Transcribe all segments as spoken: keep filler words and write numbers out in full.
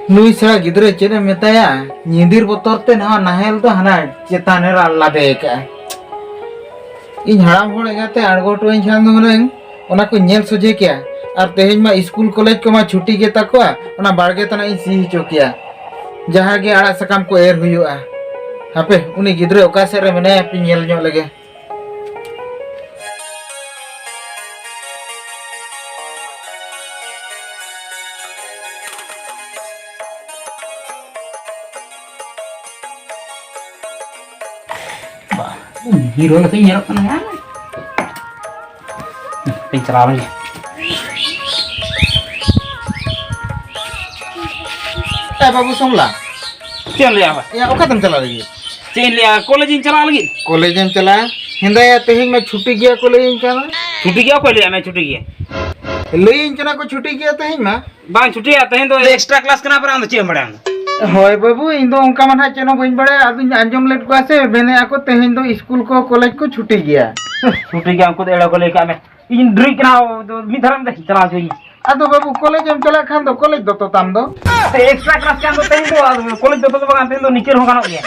ᱱᱩᱭ ᱥᱟᱞᱟ ᱜᱤᱫᱽᱨᱟᱹ ᱪᱮᱫ ᱮᱢ ᱢᱮᱛᱟᱭᱟ, ᱧᱤᱫᱤᱨ ᱵᱚᱛᱚᱨ ᱛᱮ ᱱᱚᱣᱟ ᱱᱟᱦᱮᱞ ᱫᱚ ᱦᱟᱱᱟ ᱪᱮᱛᱟᱱ ᱨᱮ ᱞᱟᱫᱮ ᱟᱠᱟᱜᱼᱟ᱾ ᱤᱧ ᱦᱟᱲᱟᱢ ᱦᱚᱲ ᱮᱸᱜᱟᱛᱮ ᱟᱬᱜᱚ ᱦᱚᱴᱚᱣᱟᱹᱧ ᱠᱷᱟᱱ ᱫᱚ ᱦᱩᱱᱟᱹᱝ ᱚᱱᱟ ᱠᱚ ᱧᱮᱞ ᱥᱚᱡᱷᱮ ᱠᱮᱭᱟ᱾ ᱟᱨ ᱛᱮᱦᱮᱧ ᱢᱟ ᱤᱥᱠᱩᱞ ᱠᱚᱞᱮᱡᱽ ᱠᱚᱢᱟ ᱪᱷᱩᱴᱤ ᱜᱮ ᱛᱟᱠᱚᱣᱟ, ᱚᱱᱟ ᱵᱟᱲᱜᱮ ᱛᱟᱱᱟᱜ ᱤᱧ ᱥᱤ ᱦᱚᱪᱚ ᱠᱮᱭᱟ᱾ ᱡᱟᱦᱟᱸ ᱜᱮ ᱟᱲᱟᱜ ᱥᱟᱠᱟᱢ ᱠᱚ ᱮᱨ ᱦᱩᱭᱩᱜᱼᱟ᱾ ᱦᱟᱯᱮ, ᱩᱱᱤ ᱜᱤᱫᱽᱨᱟᱹ ᱚᱠᱟ ᱥᱮᱫ ᱨᱮ ᱢᱮᱱᱟᱭᱟ, ᱦᱟᱯᱮᱧ ᱧᱮᱞ ᱧᱚᱜ ᱞᱮᱜᱮ᱾ ᱵᱟ, ᱦᱤᱨᱳ ᱞᱮᱠᱟᱧ ᱧᱮᱞᱚᱜ ᱠᱟᱱᱟ ᱦᱮᱸ? ᱦᱟᱯᱮᱧ ᱪᱟᱞᱟᱣ ᱞᱮᱱ ᱜᱮ᱾ ᱮ ᱵᱟᱹᱵᱩ ᱥᱚᱢᱞᱟ, ᱪᱮᱫ ᱮᱢ ᱞᱟᱹᱭᱟ ᱟᱵᱟᱨ? ᱮᱭᱟ, ᱚᱠᱟᱛᱮᱢ ᱪᱟᱞᱟᱜ ᱞᱟᱹᱜᱤᱫ? ᱪᱮᱫ ᱤᱧ ᱞᱟᱹᱭᱟ, ᱠᱚᱞᱮᱡᱽ ᱤᱧ ᱪᱟᱞᱟᱜ ᱞᱟᱹᱜᱤᱫ᱾ ᱠᱚᱞᱮᱡᱽ ᱮᱢ ᱪᱟᱞᱟᱜᱼᱟ? ᱦᱮᱸᱫᱟᱭᱟ, ᱛᱮᱦᱮᱧ ᱢᱟ ᱪᱷᱩᱴᱤ ᱜᱮᱭᱟ ᱠᱚ ᱞᱟᱹᱭᱟᱹᱧ ᱠᱟᱱᱟ᱾ ᱪᱷᱩᱴᱤ ᱜᱮᱭᱟ? ᱚᱠᱚᱭ ᱞᱟᱹᱭᱟᱫ ᱢᱮᱭᱟ ᱪᱷᱩᱴᱤ ᱜᱮᱭᱟ? ᱞᱟᱹᱭᱟᱹᱧ ᱠᱟᱱᱟ ᱠᱚ ᱪᱷᱩᱴᱤ ᱜᱮᱭᱟ ᱛᱮᱦᱮᱧ ᱢᱟ᱾ ᱵᱟᱝ ᱪᱷᱩᱴᱤᱭᱟ, ᱛᱮᱦᱮᱧ ᱫᱚ ᱮᱠᱥᱴᱨᱟ ᱠᱞᱟᱥ ᱠᱟᱱᱟ, ᱟᱯᱮ ᱟᱢ ᱫᱚ ᱪᱮᱫ ᱮᱢ ᱵᱟᱲᱟᱭᱟ ᱟᱢ ᱫᱚ? ᱦᱳᱭ ᱵᱟᱹᱵᱩ, ᱤᱧ ᱫᱚ ᱚᱱᱠᱟ ᱢᱟ ᱱᱟᱦᱟᱜ ᱪᱮᱫ ᱦᱚᱸ ᱵᱟᱹᱧ ᱵᱟᱲᱟᱭᱟ᱾ ᱟᱫᱚᱧ ᱟᱸᱡᱚᱢ ᱞᱮᱫ ᱠᱚᱣᱟ ᱥᱮ, ᱢᱮᱱᱮᱫᱼᱟ ᱠᱚ ᱛᱮᱦᱮᱧ ᱫᱚ ᱤᱥᱠᱩᱞ ᱠᱚ ᱠᱚᱞᱮᱡᱽ ᱠᱚ ᱪᱷᱩᱴᱤ ᱜᱮᱭᱟ᱾ ᱪᱷᱩᱴᱤ ᱜᱮᱭᱟ, ᱩᱱᱠᱩ ᱫᱚ ᱮᱲᱮ ᱠᱚ ᱞᱟᱹᱭ ᱠᱟᱜ ᱢᱮ᱾ ᱤᱧ ᱰᱨᱤᱜ ᱠᱟᱱᱟ, ᱢᱤᱫ ᱫᱷᱟᱨᱮ ᱢᱤᱫ ᱪᱟᱞᱟᱣ ᱦᱚᱪᱚᱭᱤᱧ᱾ ᱟᱫᱚ ᱵᱟᱹᱵᱩ, ᱠᱚᱞᱮᱡᱽ ᱮᱢ ᱪᱟᱞᱟᱜ ᱠᱷᱟᱱ ᱫᱚ ᱠᱚᱞᱮᱡᱽ ᱫᱚᱛᱚ ᱛᱟᱢ ᱫᱚ᱾ ᱮᱠᱥᱴᱨᱟ ᱠᱞᱟᱥ ᱠᱟᱱ ᱫᱚ ᱛᱮᱦᱮᱧ ᱫᱚ, ᱟᱫᱚ ᱠᱚᱞᱮᱡᱽ ᱫᱚᱛᱚ ᱫᱚ ᱵᱟᱝ, ᱛᱮᱦᱮᱧ ᱫᱚ ᱱᱤᱠᱟᱹ ᱨᱮᱦᱚᱸ ᱜᱟᱱᱚᱜ ᱜᱮᱭᱟ᱾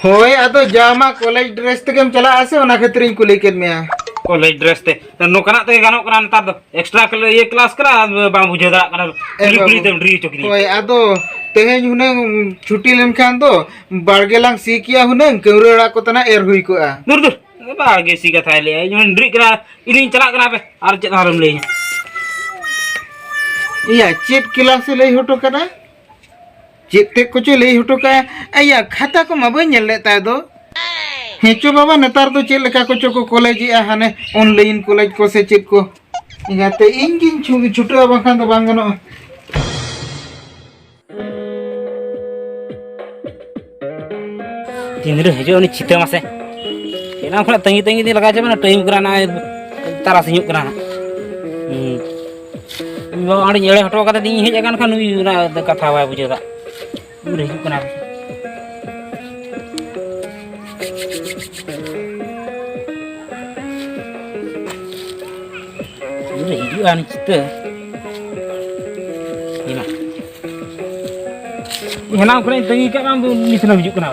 ᱦᱳᱭ, ᱟᱫᱚ ᱡᱟ ᱢᱟ ᱠᱚᱞᱮᱡᱽ ᱰᱨᱮᱥ ᱛᱮᱜᱮᱢ ᱪᱟᱞᱟᱜᱼᱟ ᱥᱮ, ᱚᱱᱟ ᱠᱷᱟᱹᱛᱤᱨᱤᱧ ᱠᱩᱞᱤ ᱠᱮᱫ ᱢᱮᱭᱟ᱾ ᱠᱚᱞᱮᱡᱽ ᱰᱨᱮᱥ ᱛᱮ ᱱᱚᱝᱠᱟᱱᱟᱜ ᱛᱮᱜᱮ ᱜᱟᱱᱚᱜ ᱠᱟᱱᱟ ᱱᱮᱛᱟᱨ ᱫᱚ᱾ ᱮᱠᱥᱴᱨᱟ ᱠᱞᱟ-, ᱤᱭᱟᱹ ᱠᱞᱟᱥ ᱠᱟᱱᱟ, ᱟᱨ ᱵᱟᱝ ᱵᱩᱡᱷᱟᱹᱣ ᱫᱟᱲᱮᱭᱟᱜ ᱠᱟᱱᱟ᱾ ᱮ ᱠᱩᱞᱤ ᱠᱩᱞᱤ ᱵᱟᱹᱵᱩ᱾ ᱛᱮᱢ ᱰᱨᱤ ᱦᱚᱪᱚ ᱠᱤᱫᱤᱧᱟ᱾ ᱦᱳᱭ, ᱟᱫᱚ ᱛᱮᱦᱮᱧ ᱦᱩᱱᱟᱹᱝ ᱪᱷᱩᱴᱤ ᱞᱮᱱᱠᱷᱟᱱ ᱫᱚ ᱵᱟᱲᱜᱮ ᱞᱟᱝ ᱥᱤ ᱠᱮᱭᱟ ᱦᱩᱱᱟᱹᱝ, ᱠᱟᱹᱣᱨᱟᱹ ᱟᱲᱟᱜ ᱠᱚ ᱛᱟᱱᱟᱜ ᱮᱨ ᱦᱩᱭ ᱠᱚᱜᱼᱟ᱾ ᱫᱩᱨ, ᱫᱩᱨ, ᱵᱟᱲᱜᱮ ᱥᱤ ᱠᱟᱛᱷᱟᱭ ᱞᱟᱹᱭᱟ, ᱤᱧ ᱦᱚᱸᱧ ᱰᱨᱤᱜ ᱠᱟᱱᱟ, ᱤᱧᱤᱧ ᱪᱟᱞᱟᱜ ᱠᱟᱱᱟ, ᱦᱟᱯᱮ, ᱟᱨ ᱪᱮᱫ ᱦᱚᱸ ᱟᱞᱚᱢ ᱞᱟᱹᱭᱟᱹᱧᱟ᱾ ᱤᱭᱟ, ᱪᱮᱫ ᱠᱞᱟᱥ ᱮ ᱞᱟᱹᱭ ᱦᱚᱴᱚ ᱠᱟᱫᱟ? ᱪᱮᱫ ᱛᱮᱫ ᱠᱚᱪᱚᱭ ᱞᱟᱹᱭ ᱦᱚᱴᱚ ᱠᱟᱜᱼᱟ᱾ ᱟᱭᱟ, ᱠᱷᱟᱛᱟ ᱠᱚᱢᱟ ᱵᱟᱹᱧ ᱧᱮᱞ ᱞᱮᱫ ᱛᱟᱭ ᱫᱚ᱾ ᱦᱮᱸ ᱪᱚ ᱵᱟᱵᱟ, ᱱᱮᱛᱟᱨ ᱫᱚ ᱪᱮᱫ ᱞᱮᱠᱟ ᱠᱚᱪᱚ ᱠᱚ ᱠᱚᱞᱮᱡᱮᱜᱼᱟ, ᱦᱟᱱᱮ ᱚᱱᱞᱟᱭᱤᱱ ᱠᱚᱞᱮᱡᱽ ᱠᱚ ᱥᱮ ᱪᱮᱫ ᱠᱚ᱾ ᱮᱸᱜᱟᱛᱮ, ᱤᱧ ᱜᱤᱧ ᱪᱷᱩ-, ᱪᱷᱩᱴᱟᱹᱜᱼᱟ, ᱵᱟᱝᱠᱷᱟᱱ ᱫᱚ ᱵᱟᱝ ᱜᱟᱱᱚᱜᱼᱟ᱾ ᱛᱤᱱᱨᱮ ᱦᱤᱡᱩᱜᱼᱟ ᱩᱱᱤ ᱪᱷᱤᱛᱟᱹ ᱢᱟᱥᱮ? ᱮᱱᱟᱝ ᱠᱷᱚᱱᱟᱜ ᱛᱟᱺᱜᱤ ᱛᱟᱺᱜᱤ ᱛᱮ ᱞᱟᱜᱟᱣ ᱪᱟᱵᱟᱭᱮᱱᱟ, ᱴᱟᱭᱤᱢ ᱠᱟᱱᱟ ᱱᱚᱜᱼᱚᱭ ᱛᱟᱨᱟᱥᱤᱧᱚᱜ ᱠᱟᱱᱟ ᱦᱟᱸᱜ᱾ ᱦᱩᱸ᱾ ᱤᱧ ᱵᱟᱵᱟ ᱚᱸᱰᱮᱧ ᱮᱲᱮ ᱦᱚᱴᱚ ᱠᱟᱫᱮ ᱛᱤᱧ ᱦᱮᱡ ᱟᱠᱟᱱ ᱠᱷᱟᱱ ᱱᱩᱭ ᱚᱱᱟ ᱠᱟᱛᱷᱟ ᱵᱟᱭ ᱵᱩᱡᱷᱟᱹᱣ ᱫᱟ᱾ ᱩᱱᱨᱮ ᱦᱤᱡᱩᱜ ᱠᱟᱱᱟ᱾ ᱩᱱᱨᱮ ᱦᱤᱡᱩᱜᱼᱟ ᱩᱱᱤ ᱪᱤᱛᱟᱹ᱾ ᱦᱮᱸ ᱢᱟ᱾ ᱦᱮᱱᱟᱝ ᱠᱷᱚᱱᱟᱜ ᱤᱧ ᱛᱟᱺᱜᱤ ᱠᱟᱜ ᱢᱮ, ᱟᱢ ᱫᱚ ᱱᱤᱛ ᱦᱚᱸ ᱵᱟᱢ ᱦᱤᱡᱩᱜ ᱠᱟᱱᱟ᱾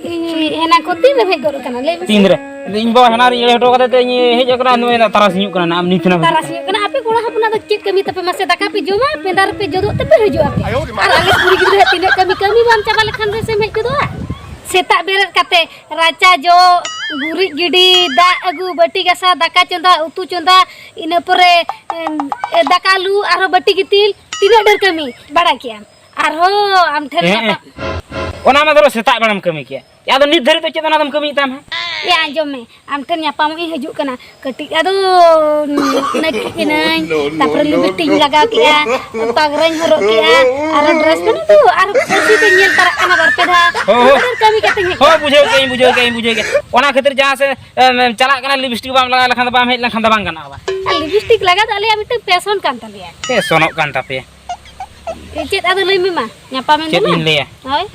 ᱤᱧ ᱦᱮᱱᱟᱝ ᱠᱷᱚᱱ ᱛᱤᱱ ᱨᱮᱢ ᱦᱮᱡ ᱜᱚᱫ ᱠᱟᱱᱟ? ᱞᱟᱹᱭ ᱢᱮᱥᱮ᱾ ᱛᱤᱱ ᱨᱮ? ᱤᱧ ᱵᱟᱵᱟ ᱦᱮᱱᱟᱝ ᱨᱤᱧ ᱮᱲᱮ ᱦᱚᱴᱚ ᱠᱟᱫᱮ ᱛᱮ ᱤᱧ ᱦᱮᱡ ᱟᱠᱟᱱᱟ, ᱱᱚᱜᱼᱚᱭ ᱛᱟᱨᱟᱥᱤᱧᱚᱜ ᱠᱟᱱᱟ, ᱟᱢ ᱱᱤᱛ ᱦᱚᱸ ᱵᱟᱢ ᱦᱤᱡᱩᱜ ᱛᱟᱨᱟᱥᱤᱧᱚᱜ ᱠᱟᱱᱟ᱾ ᱟᱯᱮ ᱠᱚᱲᱟ ᱦᱚᱯᱚᱱᱟᱜ ᱫᱚ ᱪᱮᱫ ᱠᱟᱹᱢᱤ ᱛᱟᱯᱮ ᱢᱟᱥᱮ? ᱫᱟᱠᱟ ᱯᱮ ᱡᱚᱢᱟ, ᱯᱮᱸᱫᱟ ᱨᱮᱯᱮ ᱡᱚᱫᱚᱜ ᱛᱮᱯᱮ ᱦᱤᱡᱩᱜ ᱟᱯᱮ᱾ ᱟᱨ ᱟᱞᱮ ᱠᱩᱲᱤ ᱜᱤᱫᱽᱨᱟᱹ ᱛᱤᱱᱟᱹᱜ ᱠᱟᱹᱢᱤ, ᱠᱟᱹᱢᱤ ᱵᱟᱢ ᱪᱟᱵᱟ ᱞᱮᱠᱷᱟᱱ ᱫᱚ ᱥᱮᱢ ᱦᱮᱡ ᱜᱚᱫᱚᱜᱼᱟ? ᱥᱮᱛᱟᱜ ᱵᱮᱨᱮᱫ ᱠᱟᱛᱮ ᱨᱟᱪᱟ ᱡᱚᱜ, ᱜᱩᱨᱤᱡ ᱜᱤᱰᱤ, ᱫᱟᱜ ᱟᱹᱜᱩ, ᱵᱟᱹᱴᱤ ᱜᱟᱥᱟᱣ, ᱫᱟᱠᱟ ᱪᱚᱸᱫᱟ, ᱩᱛᱩ ᱪᱚᱸᱫᱟ, ᱤᱱᱟᱹ ᱯᱚᱨᱮ, ᱮᱢ, ᱮ, ᱫᱟᱠᱟ ᱞᱩ, ᱟᱨᱦᱚᱸ ᱵᱟᱹᱴᱤ ᱜᱤᱛᱤᱞ, ᱛᱤᱱᱟᱹᱜ ᱰᱷᱮᱨ ᱠᱟᱹᱢᱤ ᱵᱟᱲᱟᱭ ᱠᱮᱜᱼᱟᱢ? ᱟᱨᱦᱚᱸ ᱟᱢ ᱴᱷᱮᱱ ᱦᱮᱸ, ᱧᱟᱯᱟᱢ ᱦᱮᱸ᱾ ᱚᱱᱟ ᱢᱟ ᱫᱷᱚᱨᱚ ᱥᱮᱛᱟᱜ ᱵᱮᱲᱟᱢ ᱠᱟᱹᱢᱤ ᱠᱮᱜᱼᱟ, ᱟᱫᱚ ᱱᱤᱛ ᱫᱷᱟᱹᱨᱤᱡ ᱫᱚ ᱪᱮᱫ ᱚᱱᱟ ᱫᱚᱢ ᱠᱟᱹᱢᱤᱭᱮᱫ ᱛᱟᱢ ᱦᱟᱸᱜ? ᱮ, ᱟᱸᱡᱚᱢ ᱢᱮ, ᱟᱢ ᱴᱷᱮᱱ ᱧᱟᱯᱟᱢᱚᱜ ᱤᱧ ᱦᱤᱡᱩᱜ ᱠᱟᱱᱟ, ᱠᱟᱹᱴᱤᱡ ᱟᱫᱚ ᱱᱟᱹᱠᱤᱡ ᱮᱱᱟᱹᱧ, ᱛᱟᱯᱚᱨᱮ ᱞᱤᱯᱤᱥᱴᱤᱠ ᱤᱧ ᱞᱟᱜᱟᱣ ᱠᱮᱜᱼᱟ, ᱯᱟᱜᱽᱨᱟᱧ ᱦᱚᱨᱚᱜ ᱠᱮᱜᱼᱟ, ᱟᱨ ᱰᱨᱮᱥ ᱠᱚ ᱱᱤᱛᱚᱜ ᱟᱨ ᱯᱟᱹᱨᱥᱤ ᱛᱮᱧ ᱧᱮᱞ ᱛᱟᱨᱟᱜ ᱠᱟᱱᱟ ᱵᱟᱨ ᱯᱮ ᱫᱷᱟᱣ᱾ ᱦᱳᱭ, ᱦᱳᱭ᱾ ᱟᱹᱰᱤ ᱰᱷᱮᱨ ᱠᱟᱹᱢᱤ ᱠᱟᱛᱮᱧ ᱦᱮᱡ ᱦᱳᱭ, ᱠᱟᱱᱟ᱾ ᱵᱩᱡᱷᱟᱹᱣ ᱠᱮᱜᱼᱟᱹᱧ, ᱵᱩᱡᱷᱟᱹᱣ ᱠᱮᱜᱼᱟᱹᱧ, ᱵᱩᱡᱷᱟᱹᱣ ᱠᱮᱜᱼᱟ᱾ ᱚᱱᱟ ᱠᱷᱟᱹᱛᱤᱨ ᱡᱟᱦᱟᱸ ᱥᱮᱫ, ᱮᱢ, ᱮᱢ ᱪᱟᱞᱟᱜ ᱠᱟᱱᱟ, ᱞᱤᱯᱤᱥᱴᱤᱠ ᱵᱟᱢ ᱞᱟᱜᱟᱣ ᱞᱮᱠᱷᱟᱱ ᱫᱚ, ᱵᱟᱢ ᱦᱮᱡ ᱞᱮᱱᱠᱷᱟᱱ ᱫᱚ ᱵᱟᱝ ᱜᱟᱱᱚᱜᱼᱟ ᱵᱟ? ᱟᱨ ᱞᱤᱯᱤᱥᱴᱤᱠ ᱞᱟᱜᱟᱣ ᱫᱚ ᱟᱞᱮᱭᱟᱜ ᱢᱤᱫᱴᱟᱝ ᱯᱷᱮᱥᱚᱱ ᱠᱟᱱ ᱛᱟᱞᱮᱭᱟ᱾ ᱯᱷᱮᱥᱚᱱᱚᱜ ᱠᱟᱱ ᱛᱟᱯᱮᱭᱟ᱾ ᱮ, ᱪᱮᱫ ᱟᱫᱚ ᱞᱟᱹᱭ ᱢᱮ ᱢᱟ, ᱧᱟᱯᱟᱢᱮᱱ ᱪᱮᱫ ᱫᱚᱞᱟᱝ? ᱤᱧ ᱞᱟᱹᱭᱟ? ᱦᱳᱭ᱾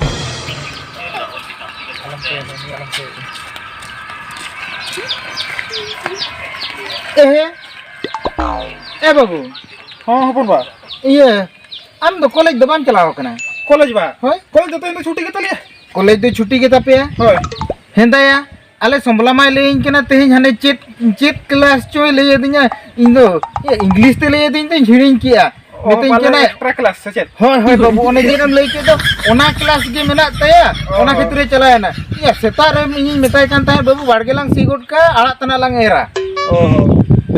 ᱮ, ᱮ ᱵᱟᱹᱵᱩ᱾ ᱦᱚᱸ ᱦᱚᱯᱚᱱ ᱵᱟ᱾ ᱤᱭᱟᱹ, ᱟᱢ ᱫᱚ ᱠᱚᱞᱮᱡᱽ ᱫᱚ ᱵᱟᱢ ᱪᱟᱞᱟᱣ ᱠᱟᱱᱟ? ᱠᱚᱞᱮᱡᱽ ᱵᱟ? ᱦᱳᱭ᱾ ᱠᱚᱞᱮᱡᱽ ᱫᱚ ᱛᱮᱦᱮᱧ ᱫᱚ ᱪᱷᱩᱴᱤ ᱜᱮ ᱛᱟᱞᱮᱭᱟ᱾ ᱠᱚᱞᱮᱡᱽ ᱫᱚ ᱪᱷᱩᱴᱤ ᱜᱮ ᱛᱟᱯᱮᱭᱟ? ᱦᱳᱭ᱾ ᱦᱮᱸᱫᱟᱭᱟ, ᱟᱞᱮ ᱥᱚᱢᱵᱞᱟ ᱢᱟᱭ ᱞᱟᱹᱭᱟᱹᱧ ᱠᱟᱱᱟ ᱛᱮᱦᱮᱧ ᱦᱟᱱᱮ ᱪᱮᱫ, ᱪᱮᱫ ᱠᱞᱟᱥ ᱪᱚᱭ ᱞᱟᱹᱭ ᱟᱫᱤᱧᱟ, ᱤᱧ ᱫᱚ, ᱤᱭᱟᱹ, ᱤᱝᱞᱤᱥ ᱛᱮ ᱞᱟᱹᱭ ᱟᱫᱤᱧ ᱛᱮᱧ ᱦᱤᱲᱤᱧ ᱠᱮᱜᱼᱟ᱾ ᱚ, ᱢᱤᱛᱟᱹᱧ ᱯᱟᱞᱮ ᱠᱟᱱᱟᱭ, ᱮᱠᱥᱴᱨᱟ ᱠᱞᱟᱥ ᱥᱮ ᱪᱮᱫ? ᱦᱳᱭ, ᱦᱳᱭ ᱵᱟᱹᱵᱩ, ᱚᱱᱮ ᱡᱮ ᱮᱢ ᱞᱟᱹᱭ ᱠᱮᱫ ᱫᱚ, ᱚᱱᱟ ᱠᱞᱟᱥ ᱜᱮ ᱢᱮᱱᱟᱜ ᱛᱟᱭᱟ, ᱚ᱾ ᱚᱱᱟ ᱠᱷᱟᱹᱛᱤᱨ ᱮ ᱪᱟᱞᱟᱣ ᱮᱱᱟ᱾ ᱤᱭᱟᱹ, ᱥᱮᱛᱟᱜ ᱨᱮ ᱤᱧᱤᱧ ᱢᱮᱛᱟᱭ ᱠᱟᱱ ᱛᱟᱦᱮᱸᱫ, "ᱵᱟᱹᱵᱩ, ᱵᱟᱲᱜᱮ ᱞᱟᱝ ᱥᱤ ᱜᱚᱫ ᱠᱟᱜᱼᱟ, ᱟᱲᱟᱜ ᱛᱟᱱᱟᱜ ᱞᱟᱝ ᱮᱨᱟ᱾" ᱚ,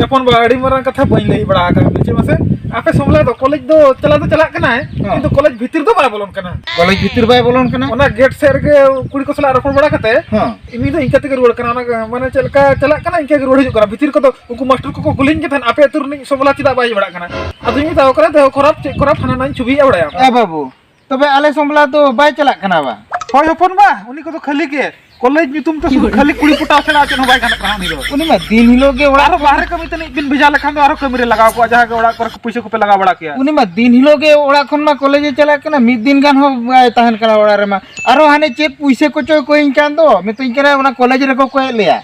ᱦᱚᱯᱚᱱ ᱵᱟ, ᱟᱹᱰᱤ ᱢᱟᱨᱟᱝ ᱠᱟᱛᱷᱟ ᱵᱟᱹᱧ ᱞᱟᱹᱭ ᱵᱟᱲᱟ ᱟᱠᱟᱫ ᱢᱮ, ᱪᱮᱫ ᱢᱟᱥᱮ? ᱟᱯᱮ ᱥᱚᱢᱵᱞᱟ ᱫᱚ ᱠᱚᱞᱮᱡᱽ ᱫᱚ ᱪᱟᱞᱟᱣ ᱫᱚ ᱪᱟᱞᱟᱜ ᱠᱟᱱᱟᱭ, ᱦᱮᱸ᱾ ᱠᱤᱱᱛᱩ ᱠᱚᱞᱮᱡᱽ ᱵᱷᱤᱛᱤᱨ ᱫᱚ ᱵᱟᱭ ᱵᱚᱞᱚᱱ ᱠᱟᱱᱟ᱾ ᱠᱚᱞᱮᱡᱽ ᱵᱷᱤᱛᱤᱨ ᱵᱟᱭ ᱵᱚᱞᱚᱱ ᱠᱟᱱᱟ? ᱚᱱᱟ ᱜᱮᱴ ᱥᱮᱫ ᱨᱮᱜᱮ ᱠᱩᱲᱤ ᱠᱚ ᱥᱟᱞᱟᱜ ᱨᱚᱯᱚᱲ ᱵᱟᱲᱟ ᱠᱟᱛᱮ, ᱦᱮᱸ᱾ ᱤᱧ ᱫᱚ ᱤᱱᱠᱟ ᱛᱮᱜᱮ ᱨᱩᱣᱟᱹᱲ ᱠᱟᱱᱟ᱾ ᱚᱱᱟ ᱢᱟᱱᱮ ᱪᱮᱫ ᱞᱮᱠᱟ ᱪᱟᱞᱟᱜ ᱠᱟᱱᱟ, ᱤᱱᱠᱟᱹ ᱜᱮ ᱨᱩᱣᱟᱹᱲ ᱦᱤᱡᱩᱜ ᱠᱟᱱᱟ᱾ ᱵᱷᱤᱛᱤᱨ ᱠᱚᱫᱚ ᱩᱱᱠᱩ ᱢᱟᱥᱴᱟᱨ ᱠᱚᱠᱚ ᱠᱩᱞᱤᱧ ᱠᱟᱱ ᱛᱟᱦᱮᱸᱫ, "ᱟᱯᱮ ᱟᱹᱛᱩ ᱨᱤᱱᱤᱡ ᱥᱚᱢᱵᱞᱟ ᱪᱮᱫᱟᱜ ᱵᱟᱭ ᱦᱮᱡ ᱵᱟᱲᱟᱜ ᱠᱟᱱᱟ?" ᱟᱫᱚᱧ ᱢᱮᱛᱟ ᱠᱚ ᱠᱟᱱᱟ, "ᱫᱮᱦᱚ ᱠᱷᱟᱨᱟᱯ, ᱪᱮᱫ ᱠᱷᱟᱨᱟᱯ, ᱦᱟᱱᱟ ᱱᱟᱧ ᱪᱷᱚᱵᱤᱭᱮᱫᱼᱟ, ᱵᱟᱲᱟᱭᱟᱢ?" ᱮ ᱵᱟᱹᱵᱩ, ᱛᱚᱵᱮ ᱟᱞᱮ ᱥᱚᱢᱵᱞᱟ ᱫᱚ ᱵᱟᱭ ᱪᱟᱞᱟᱜ ᱠᱟᱱᱟ ᱵᱟ? ᱦᱳᱭ ᱦᱚᱯᱚᱱ ᱵᱟ, ᱩᱱᱤ ᱠᱚᱫᱚ ᱠᱷᱟᱹᱞᱤ ᱜᱮ, ᱠᱚᱞᱮᱡᱽ ᱧᱩᱛᱩᱢ ᱛᱮ ᱥᱩᱫᱷᱩ ᱠᱷᱟᱹᱞᱤ ᱠᱩᱲᱤ ᱯᱚᱴᱟᱣ ᱪᱷᱟᱲᱟ ᱪᱮᱫ ᱦᱚᱸ ᱵᱟᱭ ᱜᱟᱱᱚᱜ ᱠᱟᱱᱟ ᱩᱱᱤ ᱫᱚ᱾ ᱩᱱᱤ ᱢᱟ ᱫᱤᱱ ᱦᱤᱞᱳᱜ ᱜᱮ ᱚᱲᱟᱜ ᱟᱨᱦᱚᱸ ᱨᱮ ᱵᱟᱦᱨᱮ ᱠᱟᱹᱢᱤ ᱛᱟᱹᱱᱤᱡ ᱵᱤᱱ ᱵᱷᱮᱡᱟ ᱞᱮᱠᱷᱟᱱ ᱫᱚ ᱟᱨᱦᱚᱸ ᱠᱟᱹᱢᱤ ᱨᱮ ᱞᱟᱜᱟᱣ ᱠᱚᱣᱟ, ᱡᱟᱦᱟᱸ ᱜᱮ ᱚᱲᱟᱜ ᱠᱚᱨᱮ ᱯᱩᱭᱥᱟᱹ ᱠᱚᱯᱮ ᱞᱟᱜᱟᱣ ᱵᱟᱲᱟ ᱠᱮᱭᱟ᱾ ᱩᱱᱤ ᱢᱟ ᱫᱤᱱ ᱦᱤᱞᱳᱜ ᱜᱮ ᱚᱲᱟᱜ ᱠᱷᱚᱱ ᱢᱟ ᱠᱚᱞᱮᱡᱽ ᱮ ᱪᱟᱞᱟᱜ ᱠᱟᱱᱟ, ᱢᱤᱫ ᱫᱤᱱ ᱜᱟᱱ ᱦᱚᱸ ᱵᱟᱭ ᱛᱟᱦᱮᱱ ᱠᱟᱱᱟ ᱚᱲᱟᱜ ᱨᱮᱢᱟ᱾ ᱟᱨᱦᱚᱸ ᱦᱟᱱᱮ ᱪᱮᱫ ᱯᱩᱭᱥᱟᱹ ᱠᱚᱪᱚᱭ ᱠᱚᱭᱤᱧ ᱠᱟᱱ ᱫᱚ, ᱢᱤᱛᱟᱹᱧ ᱠᱟᱱᱟᱭ ᱚᱱᱟ ᱠᱚᱞᱮᱡᱽ ᱨᱮᱠᱚ ᱠᱚᱭᱮᱫ ᱞᱮᱭᱟ᱾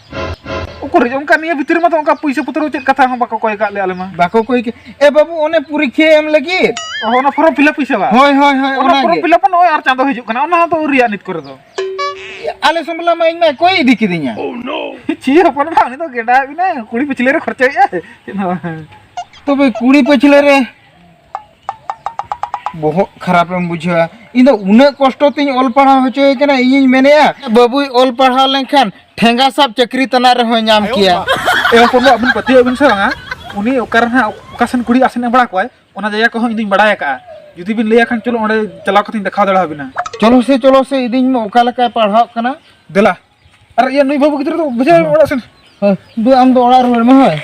ᱩᱠᱩᱨ, ᱚᱱᱠᱟ ᱱᱤᱭᱟᱹ ᱵᱷᱤᱛᱤᱨ ᱨᱮᱢᱟ ᱛᱚ ᱚᱱᱠᱟ ᱯᱩᱭᱥᱟᱹ ᱯᱚᱛᱨᱚ ᱪᱮᱫ ᱠᱟᱛᱷᱟ ᱦᱚᱸ ᱵᱟᱠᱚ ᱠᱚᱭ ᱠᱟᱜ ᱞᱮᱭᱟ ᱟᱞᱮ ᱢᱟ᱾ ᱵᱟᱠᱚ ᱠᱚᱭ ᱠᱮ-, ᱮ ᱵᱟᱹᱵᱩ, ᱚᱱᱮ ᱯᱚᱨᱤᱠᱠᱷᱟ ᱮᱢ ᱞᱟᱹᱜᱤᱫ ᱚ, ᱚᱱᱟ ᱯᱷᱚᱨᱢ ᱯᱷᱤᱞᱟᱯ ᱯᱩᱭᱥᱟᱹ ᱵᱟᱝ? ᱦᱳᱭ, ᱦᱳᱭ, ᱦᱳᱭ, ᱚᱱᱟ ᱚᱱᱟᱜᱮ᱾ ᱯᱷᱚᱨᱢ ᱯᱷᱤᱞᱟᱯ ᱱᱚᱜᱼᱚᱭ ᱟᱨ ᱪᱟᱸᱫᱚ ᱦᱤᱡᱩᱜ ᱠᱟᱱᱟ, ᱚᱱᱟ ᱦᱚᱸ ᱫᱚ ᱟᱹᱣᱨᱤᱭᱟᱜ ᱱᱤᱛ ᱠᱚᱨᱮ ᱫᱚ᱾ ᱟᱞᱮ ᱥᱚᱢᱵᱟᱞᱟ ᱢᱟ ᱤᱧ ᱢᱟ ᱠᱚᱭ ᱤᱫᱤ ᱠᱤᱫᱤᱧᱟ᱾ ᱪᱤ ᱦᱚᱯᱚᱱ ᱵᱟ, ᱩᱱᱤ ᱫᱚ ᱜᱮᱰᱟ ᱢᱮᱱᱟᱭ, ᱠᱩᱲᱤ ᱯᱟᱹᱪᱷᱞᱟᱹ ᱨᱮ ᱠᱷᱚᱨᱪᱟᱭᱮᱫᱼᱟ᱾ ᱪᱮᱫ ᱦᱚᱸ ᱵᱟᱝ᱾ ᱛᱚᱵᱮ ᱠᱩᱲᱤ ᱯᱟᱹᱪᱷᱞᱟᱹ ᱨᱮ ᱵᱚᱦᱚᱜ ᱠᱷᱟᱨᱟᱯ ᱮᱢ ᱵᱩᱡᱷᱟᱹᱣᱟ᱾ ᱤᱧ ᱫᱚ ᱩᱱᱟᱹᱜ ᱠᱚᱥᱴᱚ ᱛᱤᱧ ᱚᱞ ᱯᱟᱲᱦᱟᱣ ᱦᱚᱪᱚᱭᱮ ᱠᱟᱱᱟ, ᱤᱧᱤᱧ ᱢᱮᱱᱮᱫᱼᱟ ᱵᱟᱹᱵᱩᱭ ᱚᱞ ᱯᱟᱲᱦᱟᱣ ᱞᱮᱱᱠᱷᱟᱱ ᱴᱷᱮᱸᱜᱟ ᱥᱟᱵ ᱪᱟᱹᱠᱨᱤ ᱛᱟᱱᱟᱜ ᱨᱮᱦᱚᱸᱭ ᱧᱟᱢ ᱠᱮᱭᱟ᱾ ᱮ ᱦᱚᱯᱚᱱ ᱵᱟ, ᱟᱹᱵᱤᱱ ᱯᱟᱹᱛᱭᱟᱹᱣ ᱟᱹᱵᱤᱱ ᱥᱮ ᱵᱟᱝᱟ, ᱩᱱᱤ ᱚᱠᱟ ᱨᱮ ᱱᱟᱦᱟᱜ ᱚᱠᱟ ᱥᱮᱱ ᱠᱩᱲᱤ ᱟᱥᱮᱱ ᱮᱢ ᱵᱟᱲᱟ ᱠᱚᱣᱟᱭ, ᱚᱱᱟ ᱡᱟᱭᱜᱟ ᱠᱚᱦᱚᱸ ᱤᱧ ᱫᱩᱧ ᱵᱟᱲᱟᱭ ᱟᱠᱟᱫᱼᱟ᱾ ᱡᱩᱫᱤ ᱵᱤᱱ ᱞᱟᱹᱭᱟ ᱠᱷᱟᱱ ᱪᱚᱞᱚ ᱚᱸᱰᱮ ᱪᱟᱞᱟᱣ ᱠᱟᱛᱮᱧ ᱫᱮᱠᱷᱟᱣ ᱫᱟᱲᱮ ᱟᱹᱵᱤᱱᱟ᱾ ᱪᱚᱞᱚ ᱥᱮ, ᱪᱚᱞᱚ ᱥᱮ, ᱤᱫᱤᱧ ᱢᱮ ᱚᱠᱟ ᱞᱮᱠᱟᱭ ᱯᱟᱲᱦᱟᱜ ᱠᱟᱱᱟ᱾ ᱫᱮᱞᱟ᱾ ᱟᱨ ᱤᱭᱟᱹ ᱱᱩᱭ ᱵᱟᱹᱵᱩ ᱜᱤᱫᱽᱨᱟᱹ ᱫᱚ ᱵᱩᱡᱷᱟᱹᱣ ᱚᱲᱟᱜ ᱥᱮᱱ᱾ ᱦᱳᱭ, ᱫᱩ ᱟᱢ ᱫᱚ ᱚᱲᱟᱜ ᱨᱩᱣᱟᱹᱲ ᱢᱮ, ᱦᱳᱭ᱾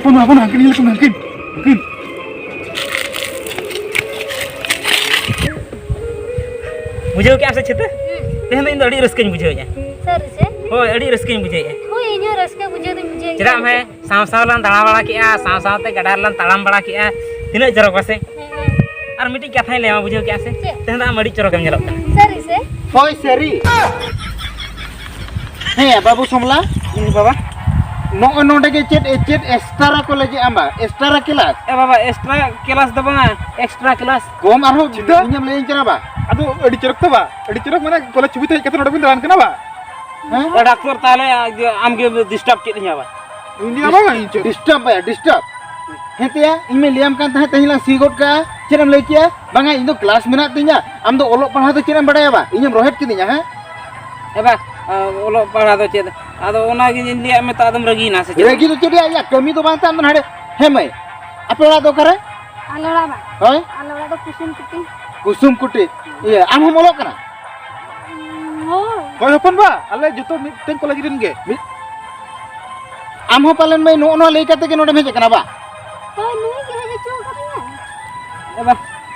ᱦᱚᱯᱚᱱ, ᱦᱚᱯᱚᱱ, ᱦᱟᱹᱱᱠᱤᱱ ᱧᱮᱞ ᱠᱚᱢ, ᱦᱟᱹᱱᱠᱤᱱ, ᱦᱟᱹᱱᱠᱤᱱ᱾ ᱵᱩᱡᱷᱟᱹᱣ ᱠᱮᱜᱼᱟᱢ ᱥᱮ ᱪᱷᱤᱛᱟᱹ? ᱦᱩᱸ᱾ ᱛᱮᱦᱮᱧ ᱫᱚ ᱤᱧ ᱫᱚ ᱟᱹᱰᱤ ᱨᱟᱹᱥᱠᱟᱹᱧ ᱵᱩᱡᱷᱟᱹᱣᱮᱫᱼᱟ᱾ ᱥᱟᱹᱨᱤ ᱥᱮ? ᱦᱳᱭ, ᱟᱹᱰᱤ ᱨᱟᱹᱥᱠᱟᱹᱧ ᱵᱩᱡᱷᱟᱹᱣᱮᱫᱼᱟ᱾ ᱦᱳᱭ, ᱤᱧ ᱦᱚᱸ ᱨᱟᱹᱥᱠᱟᱹ ᱵᱩᱡᱷᱟᱹᱣ ᱫᱚᱧ ᱵᱩᱡᱷᱟᱹᱣᱮᱫ ᱪᱮᱫᱟᱜ ᱜᱮᱭᱟ᱾ ᱢᱮ? ᱥᱟᱶ ᱥᱟᱶ ᱞᱟᱝ ᱫᱟᱬᱟ ᱵᱟᱲᱟ ᱠᱮᱜᱼᱟ, ᱥᱟᱶ ᱥᱟᱶᱛᱮ ᱜᱟᱰᱟ ᱨᱮᱞᱟᱝ ᱛᱟᱲᱟᱢ ᱵᱟᱲᱟ ᱠᱮᱜᱼᱟ, ᱛᱤᱱᱟᱹᱜ ᱪᱚᱨᱚᱠ ᱵᱟᱥᱮ? ᱦᱮᱸ, ᱦᱮᱸ᱾ ᱟᱨ ᱢᱤᱫᱴᱤᱡ ᱠᱟᱛᱷᱟᱧ ᱞᱟᱹᱭᱟᱢᱟ, ᱵᱩᱡᱷᱟᱹᱣ ᱠᱮᱜᱼᱟ ᱥᱮ? ᱪᱮᱫ? ᱛᱮᱦᱮᱧ ᱫᱚ ᱟᱢ ᱟᱹᱰᱤ ᱪᱚᱨᱚᱠᱮᱢ ᱧᱮᱞᱚᱜ ᱠᱟᱱᱟ᱾ ᱥᱟᱹᱨᱤ ᱥᱮ? ᱦᱳᱭ, ᱥᱟᱹᱨᱤ᱾ ᱦᱮᱸ, ᱵᱟᱹᱵᱩ ᱥᱚᱢᱞᱟ᱾ ᱦᱮᱸ, ᱵᱟᱵᱟ᱾ ᱱᱚᱜᱼᱚᱭ ᱱᱚᱰᱮ ᱜᱮ ᱪᱮᱫ, ᱪᱮᱫ extra ᱠᱚ ᱞᱟᱹᱜᱤᱫ ᱟᱢ ᱵᱟ? Extra class? ᱮ ᱵᱟᱵᱟ, extra class ᱫᱚ ᱵᱟᱝᱟ, extra class᱾ ᱠᱚᱢ ᱟᱨᱦᱚᱸ ᱪᱮᱫᱟᱜ? ᱤᱧᱮᱢ ᱞᱟᱹᱭᱟᱹᱧ ᱠᱟᱱᱟ ᱵᱟ? ᱟᱫᱚ ᱟᱹᱰᱤ ᱪᱚᱨᱚᱠ ᱛᱚ ᱵᱟ, ᱟᱹᱰᱤ ᱪᱚᱨᱚᱠ ᱢᱟᱱᱮ ᱠᱚᱞᱮᱡᱽ ᱪᱷᱩᱴᱤ ᱛᱮ ᱦᱮᱡ ᱠᱟᱛᱮ ᱱᱚᱰᱮ ᱵᱤᱱ ᱫᱟᱬᱟᱱ ᱠᱟᱱᱟ ᱵᱟ? ᱦᱮᱸ? ᱮ ᱰᱟᱠᱛᱚᱨ, ᱛᱟᱦᱞᱮ ᱟᱢ ᱜᱮ disturb ᱠᱮᱫ ᱞᱤᱧᱟ ᱵᱟ? ᱤᱧ ᱫᱚ ᱵᱟᱝ, ᱤᱧ ᱪᱮᱫ? Disturb ᱵᱟᱭᱟ, disturb᱾ ᱦᱮᱸ ᱛᱮᱭᱟ, ᱤᱧ ᱢᱟᱧ ᱞᱟᱹᱭᱟᱢ ᱠᱟᱱ ᱛᱟᱦᱮᱸᱫ, ᱛᱮᱦᱮᱧ ᱞᱟᱝ ᱥᱤ ᱜᱚᱫ ᱠᱟᱜᱼᱟ᱾ ᱪᱮᱫ ᱮᱢ ᱞᱟᱹᱭ ᱠᱮᱜᱼᱟ? ᱵᱟᱝᱟ, ᱤᱧ ᱫᱚ class ᱢᱮᱱᱟᱜ ᱛᱤᱧᱟ, ᱟᱢ ᱫᱚ ᱚᱞᱚᱜ ᱯᱟᱲᱦᱟᱣ ᱫᱚ ᱪᱮᱫ ᱮᱢ ᱵᱟᱲᱟᱭᱟ ᱵᱟ? ᱤᱧᱮᱢ ᱨᱚᱦᱮᱫ ᱠᱤᱫᱤᱧᱟ, ᱦᱮᱸ? ᱮ ᱵᱟ, ᱚᱞᱚᱜ ᱯᱟᱲᱦᱟᱣ ᱫᱚ ᱪᱮᱫ? ᱟᱫᱚ ᱚᱱᱟᱜᱤᱧ ᱞᱟᱹᱭᱟᱫ ᱢᱮ, ᱛᱚ ᱟᱫᱚᱢ ᱨᱟᱹᱜᱤᱭᱮᱱᱟ ᱥᱮ ᱪᱮᱫ? ᱨᱟᱹᱜᱤ ᱫᱚ ᱪᱮᱫ ᱭᱟ, ᱭᱟ, ᱠᱟᱹᱢᱤ ᱫᱚ ᱵᱟᱝ ᱛᱟᱢ ᱫᱚ ᱱᱟᱰᱮ᱾ ᱦᱮᱸ ᱢᱟᱹᱭ, ᱟᱯᱮ ᱚᱲᱟᱜ ᱫᱚ ᱚᱠᱟᱨᱮ? ᱟᱞᱮ ᱚᱲᱟᱜ ᱵᱟ? ᱦᱳᱭ? ᱟᱞᱮ ᱚᱲᱟᱜ ᱫᱚ ᱠᱩᱥᱩᱢ ᱠᱩᱴᱤ᱾ ᱠᱩᱥᱩᱢ ᱠᱩᱴᱤ᱾ ᱤᱭᱟᱹ, ᱟᱢ ᱦᱚᱸᱢ ᱚᱞᱚᱜ ᱠᱟᱱᱟ? ᱦᱳᱭ᱾ ᱦᱳᱭ ᱦᱚᱯᱚᱱ ᱵᱟ, ᱟᱞᱮ ᱡᱚᱛᱚ ᱢᱤᱫᱴᱮᱱ ᱠᱚᱞᱮᱡᱽ ᱨᱮᱱ ᱜᱮ᱾ ᱢᱤᱫ, ᱟᱢ ᱦᱚᱸ ᱯᱟᱞᱮᱱ ᱢᱟᱹᱭ ᱱᱚᱜᱼᱚ ᱱᱚᱣᱟ ᱞᱟᱹᱭ ᱠᱟᱛᱮ ᱜᱮ ᱱᱚᱰᱮᱢ ᱦᱮᱡ ᱟᱠᱟᱱᱟ ᱵᱟ? ᱦᱳᱭ, ᱱᱩᱭ ᱜᱮ ᱦᱮᱡ ᱦᱚᱪᱚ ᱟᱠᱟᱫᱤᱧᱟ᱾ ᱮ ᱵᱟ᱾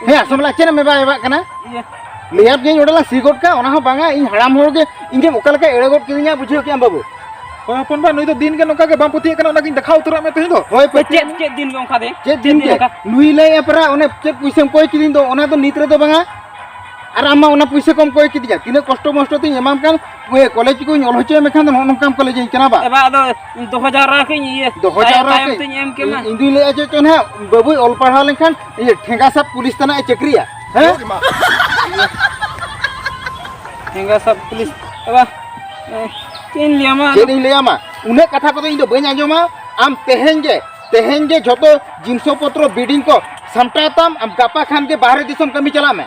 ᱦᱮᱸ, ᱥᱚᱢᱞᱟ, ᱪᱮᱫ ᱮᱢ ᱮᱵᱟ ᱮᱵᱟᱜ ᱠᱟᱱᱟ? ᱤᱭᱟᱹ᱾ ᱞᱟᱹᱭᱟᱫ ᱢᱤᱭᱟᱹᱧ ᱚᱸᱰᱮ ᱞᱟᱝ ᱥᱤ ᱜᱚᱫ ᱠᱟᱜᱼᱟ, ᱚᱱᱟ ᱦᱚᱸ ᱵᱟᱝᱟ, ᱤᱧ ᱦᱟᱲᱟᱢ ᱦᱚᱲ ᱜᱮ, ᱤᱧ ᱜᱮᱢ ᱚᱠᱟ ᱞᱮᱠᱟ ᱮᱲᱮ ᱜᱚᱫ ᱠᱤᱫᱤᱧᱟ, ᱵᱩᱡᱷᱟᱹᱣ ᱠᱮᱜᱼᱟᱢ ᱵᱟᱹᱵᱩ᱾ ᱦᱳᱭ ᱦᱚᱯᱚᱱ ᱵᱟ, ᱱᱩᱭ ᱫᱚ ᱫᱤᱱ ᱜᱮ ᱱᱚᱝᱠᱟ ᱜᱮ ᱵᱟᱢ ᱯᱟᱹᱛᱭᱟᱹᱜ ᱠᱟᱱᱟ, ᱚᱱᱟᱜᱤᱧ ᱫᱮᱠᱷᱟᱣ ᱩᱛᱟᱹᱨᱟᱜ ᱢᱮ ᱛᱮᱦᱮᱧ ᱫᱚ᱾ ᱦᱳᱭ, ᱪᱮᱫ, ᱯᱟᱹᱛᱭᱟᱹᱜ ᱢᱮ᱾ ᱪᱮᱫ ᱫᱤᱱ ᱜᱮ ᱚᱱᱠᱟ ᱫᱤᱱ? ᱪᱮᱫ ᱫᱤᱱ ᱜᱮ? ᱱᱚᱝᱠᱟ? ᱱᱩᱭ ᱞᱟᱹᱭ ᱮ ᱯᱟᱨᱟ, ᱚᱱᱮ ᱪᱮᱫ ᱯᱩᱭᱥᱟᱹᱢ ᱠᱚᱭ ᱠᱤᱫᱤᱧ ᱫᱚ, ᱚᱱᱟ ᱫᱚ ᱱᱤᱛ ᱨᱮᱫᱚ ᱵᱟᱝᱟ᱾ ᱟᱨ ᱟᱢ ᱢᱟ ᱚᱱᱟ ᱯᱩᱭᱥᱟᱹ ᱠᱚᱢ ᱠᱚᱭ ᱠᱤᱫᱤᱧᱟ, ᱛᱤᱱᱟᱹᱜ ᱠᱚᱥᱴᱚ ᱢᱚᱥᱴᱚ ᱛᱤᱧ ᱮᱢᱟᱢ ᱠᱟᱱ, ᱠᱚᱞᱮᱡᱽ ᱠᱚᱧ ᱚᱞ ᱦᱚᱪᱚᱭ ᱢᱮᱠᱷᱟᱱ ᱫᱚ ᱱᱚᱜᱼᱚ ᱱᱚᱝᱠᱟᱢ ᱠᱚᱞᱮᱡᱽ ᱤᱧ ᱠᱟᱱᱟ ᱵᱟ? ᱮ ᱵᱟ, ᱟᱫᱚ ᱫᱚᱦᱚ ᱡᱟᱣᱨᱟ ᱠᱟᱹᱧ, ᱤᱭᱟᱹ, ᱫᱚᱦᱚ ᱛᱟᱭᱚᱢ, ᱡᱟᱣᱨᱟ ᱛᱟᱭᱚᱢ ᱠᱟᱹᱧ᱾ ᱛᱤᱧ ᱮᱢ ᱠᱮᱢᱟ᱾ ᱤᱧ, ᱤᱧ ᱫᱩᱧ ᱞᱟᱹᱭᱮᱫᱼᱟ ᱪᱮᱫ ᱪᱚ ᱱᱟᱦᱟᱜ, ᱵᱟᱹᱵᱩᱭ ᱚᱞ ᱯᱟᱲᱦᱟᱣ ᱞᱮᱱᱠᱷᱟᱱ ᱤᱭᱟᱹ ᱴᱷᱮᱸᱜᱟ ᱥᱟᱵ ᱯᱩᱞᱤᱥ ᱛᱟᱱᱟᱜ ᱮ ᱪᱟᱹᱠᱨᱤᱭᱟ᱾ ᱦᱮᱸ? ᱴᱷᱮᱸᱜᱟ ᱥᱟᱵ ᱯᱩᱞᱤᱥ᱾ ᱮ ᱵᱟ, ᱮ, ᱪᱮᱫ ᱤᱧ ᱞᱟᱹᱭᱟᱢᱟ? ᱪᱮᱫ ᱤᱧ ᱞᱟᱹᱭᱟᱢᱟ? ᱩᱱᱟᱹᱜ ᱠᱟᱛᱷᱟ ᱠᱚᱫᱚ ᱤᱧ ᱫᱚ ᱵᱟᱹᱧ ᱟᱸᱡᱚᱢᱟ᱾ ᱟᱢ ᱛᱮᱦᱮᱧ ᱜᱮ, ᱛᱮᱦᱮᱧ ᱜᱮ ᱡᱷᱚᱛᱚ ᱡᱤᱱᱥᱚ ᱯᱚᱛᱨᱚ ᱵᱤᱰᱤᱝ ᱠᱚ ᱥᱟᱢᱴᱟᱣ ᱛᱟᱢ, ᱟᱢ ᱜᱟᱯᱟ ᱠᱷᱟᱱ ᱜᱮ ᱵᱟᱦᱨᱮ ᱫᱤᱥᱚᱢ ᱠᱟᱹᱢᱤ ᱪᱟᱞᱟᱜ ᱢᱮ᱾